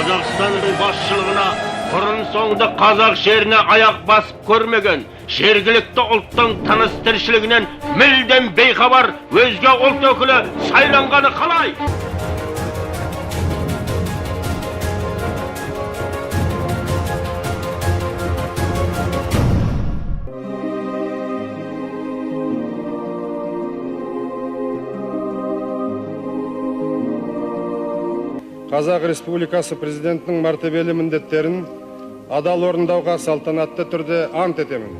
Қазақстанның басшылығына бұрын соңды қазақ жеріне аяқ басып көрмеген, жергілікті ұлттың тыныс тіршілігінен мүлдем бейхабар өзге ұлт өкілі сайланғаны қалай? Қазақ Республикасы президентінің мәртебелі міндеттерін адал орындауға салтанатты түрде ант етемін.